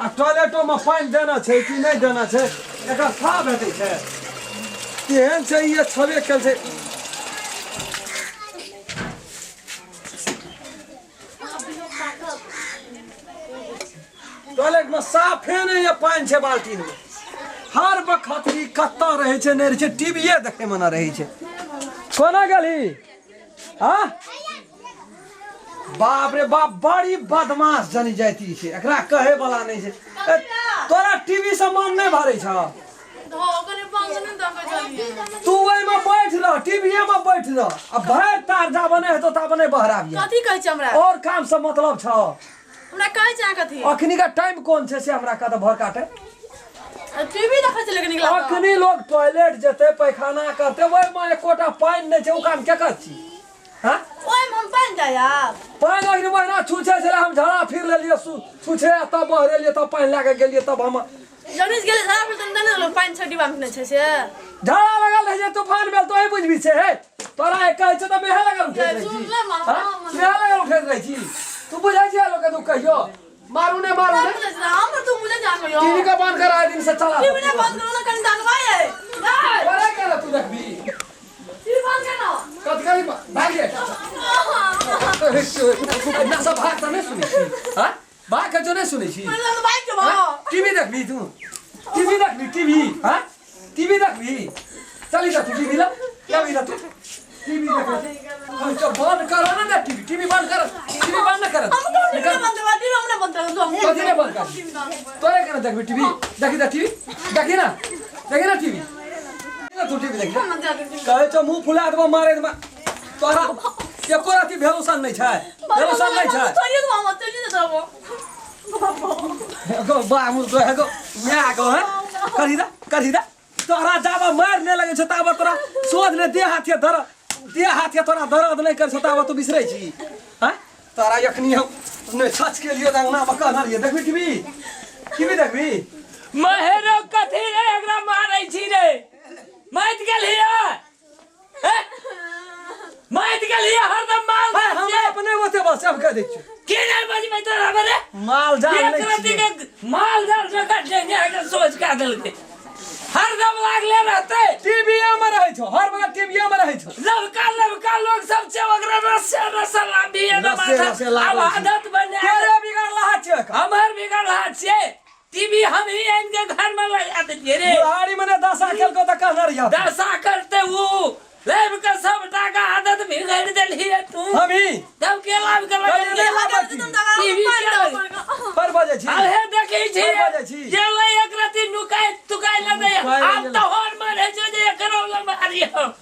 आ टॉयलेटो में पानि देना छै कि नहि देना छै एकर साफ हेतै छै तेहन छै ये छबे केल छै। टॉयलेट में साफे नहीं ये पानि छै बाल्टीन में। हर बखत ई कत्ता रहै छै नहि रहै छै, टीवीए देखै में न रहै छै। कोना गेलही? हाँ बाप रे बाप, बड़ी बदमाश जनी जाति छै, एकरा कहे वाला नहीं छै। तोरा टीवी से मन नहीं भरे छ? तू ओहि में बैठ रह, टीवीए में बैठ रह, आ भरि तार जाब नहि हेतौ ताब नहि बहराबिहे। कथी कहै छै हमरा? और काम से मतलब छ? हमरा कहै छै अहाँ कथी? अखनी का टाइम कोन छै से हमरा कह दे, भर काटे। टीवी देखै छै लेकिन निकला। अखनी लोग टॉयलेट जेतै, पैखाना करतै, ओहि में एकोटा पानि नहि छै, ओ काम के कर छी? हाँ ओहि में हम पानि जाय आब? पानि अखनी महिना छूछे छलै, हम झड़ा फिर लेलियै, छूछे आ तब बहरेलियै, तब पानि लए के गेलियै, तब हम जगदीश गेलै झड़ा फिर तऽ नहि देलक पानि छै डिब्बा में नहि छै से। झड़ा लगल रहै छै, तूफान भेल तो बुझबी छै। हे तोरा एक कहै छै तऽ मेहे लगल उठैत रहै छी। हाँ? मेहे लगल उठैत रहै छी। तू बुझै छी लोक तू कहियो मारू ने मारू ने। हम तू बुझै जा कहियो। टीवी के बंद करा दिन से चला। टीवी ने बंद करो ना, कनी दानवा है। तोरा केना तू देखबी? टीवी बंद कर ना। कत करी भाग रे। ना सब भाग तऽ नहि सुनै छी। हाँ भाग के जो नहि सुनै छी। टीवी देखबी तू? टीवी देखबी? टीवी? हाँ टीवी देखबी? चली जा तू टीवी ला, चली जा तू टीवी देख। तो बंद करो ना ना टीवी, टीवी बंद कर, टीवी बंद ना कर। हम तो टीवी बंद कर, टीवी हमने बंद कर दो। कथी ने बंद कर? तोरे केना देखबी टीवी? देखी दा टीवी, देखी ना, देखी ना टीवी ना तू टीवी देखी। कहै छौ मुंह फुला देबो, मारे देबो तोरा। एको राति भेलोसन नहि छै, भेलोसन नहि छै। चलिए तो हम चलिए तो एगो बाबू तो एगो माय गो है करी दा, करी दा। तोरा जाबा मार नहि लगै छौ ताबा तोरा सोझ ने देह हाथे दर्द, देह हाथे तोरा दर्द नहि करै छौ ताबा तू बिसरै छी। हाँ तोरा एखनी हम नहि छछ के लिए अंगना में कहना रहियै देखबी टीवी, टीवी देखबी। महेरो कथी रे एकरा मारै छी रे? मारि गेलही मारि गेलही हरदम माल। हम अपने ओते बस अब कह दै छियौ। के नहि बजबै तोरा बरे? माल जाल नहि छियै। माल जाल जकाँ डेंगे के सोच का देलकै, हरदम लागले रहतै। टीवी में रहै छौ, हर बगल टीवी में रहै छौ। लवका लवका लोग सब छै, ओकरा रसे रसे लाभी है। रसे रसे लागल आब आदत बन तेरे बिगड़ला छियै, हमर बिगड़ला छियै। टीवी हम ही आनि के घर में लगा देलियै रे। बुढ़ारी में दशा केलको तऽ कहने रहियै दशा करते उ लाइब के सब टाका आदत बिगाड़ देलही तू। हम ही तब के लाभ के लगेलियै टीवी पर बजै छी। अब हे देखै छी पर बजै छी। जे ले एक रति नुकाय तुकाय ले दे। आब तऽ होर मन है जे एकरो लग मारी हम।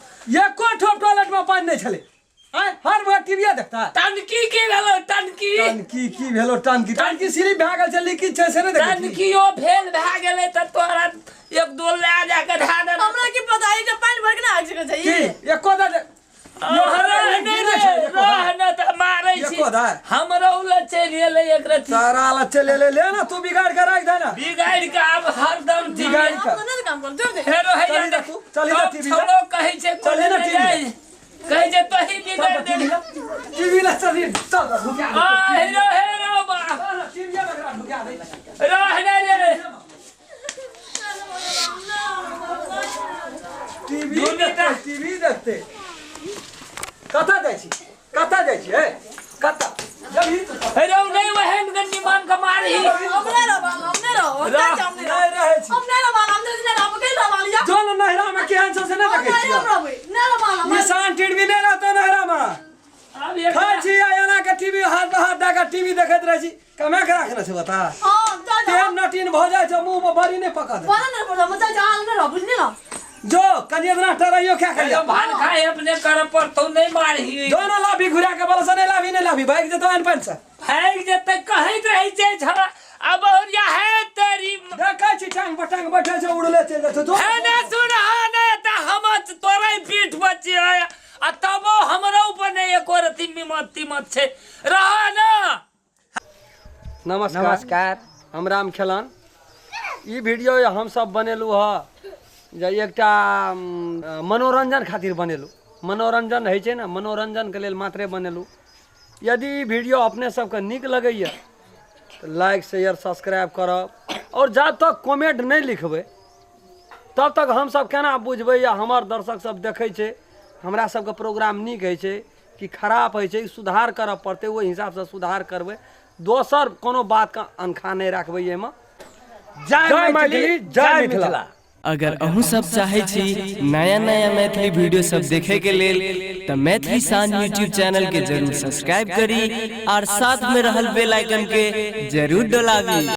एको ठोप टॉयलेट में पानि नहि छलै। हर बार टीवी देखता। टनकी की भेलो? टनकी टनकी की भेलो? टनकी टनकी सिर्फ भए गेल छै, लीकेज छै से नहि देखै छी। टनकियो फेल भए गेलै तऽ तोरा एक दो लए जाके धए देना। हमरा की पता ई के पानि भर के ना आबि सकै छै। की एको दे तारा ला चले ले ले ना तू बिगाड़ के रख दे ना। बिगाड़ के अब हरदम बिगाड़ के फेरो है चली जा टीवी छोड़ो कहै छै चली ना टीवी कहै छै तोही बिगाड़ दे टीवी ला चली चल ढुका आ हेरो हेरो बा टीवी में ढुका दे रहने रे। टीवी देखते, टीवी देखते। कतऽ जाइ छी, कतऽ जाइ छी? हे कतऽ जबही तू? हेरो नहीं वहन गन्नी मान के मारही। हम नहीं रहब, हम नहीं रहब, हम नहीं रहै छी। हम नहीं रहब, हम नहीं रहब, के रहब लिया? जो न नहरा में केहन छौ से नहि देखै छी। हम रहबै, नहीं रहब। निशान टीवी नहि रहतौ नहरा में। अब एक खाइ छी आ एना के टीवी हाथ में हाथ दए के टीवी देखैत रहै छी। कमा के राखने छै बता। हां तेहन नटीन भऽ जाइ छै, मुंह में बड़ी नहि पकड़। बड़ा नहि पकड़, मजा जाल नहि रह, बुझली ना? जो कनि एतना टराइयो खा के भान खाए अपने कर पड़तौ नहीं मारही। जो न लाभी घुरा के बलस नहीं लाभी, नहीं लाभी भाग जेतौ आन पान से। भाग जेतै कहैत रहै छै छड़ा। अब और या है तेरी देखै छी टांग पर टांग बैठल छै, उड़ले चलि जाइ छै। जो है ने सुन ने त हम तोरे पीठ पर छियै आ तबो हमरो ऊपर नहीं एको रति मिमत तिमत छै। रह ना। नमस्कार। नमस्कार, हम राम खेलन। ई वीडियो हम सब बनेलहुँ हँ जे एकटा मनोरंजन खातिर बनेलहुँ। मनोरंजन होइ छै ने, मनोरंजनके लेल मात्रे बनेलहुँ। यदि ई वीडियो अपने सबके नीक लगैए तऽ लाइक शेयर सब्सक्राइब करब आओर जा तक कमेंट नहि लिखबै तब तक हमसब केना बुझबै या हमर दर्शक सब देखै छै हमरा सबके प्रोग्राम नीक होइ छै कि खराब होइ छै सुधार करऽ पड़तै ओहि हिसाबसँ सुधार करबै दोसर कोनो बातके अनखा नहि राखबै एहिमे। जय मैथिली, जय मिथिला। अगर अहूँ सब चाहे छी नया नया मैथिली वीडियो सब देखे के लेल त मैथिली शान यूट्यूब चैनल के जरूर सब्सक्राइब करी और साथ में रहल बेल आइकन के जरूर डोलाबी।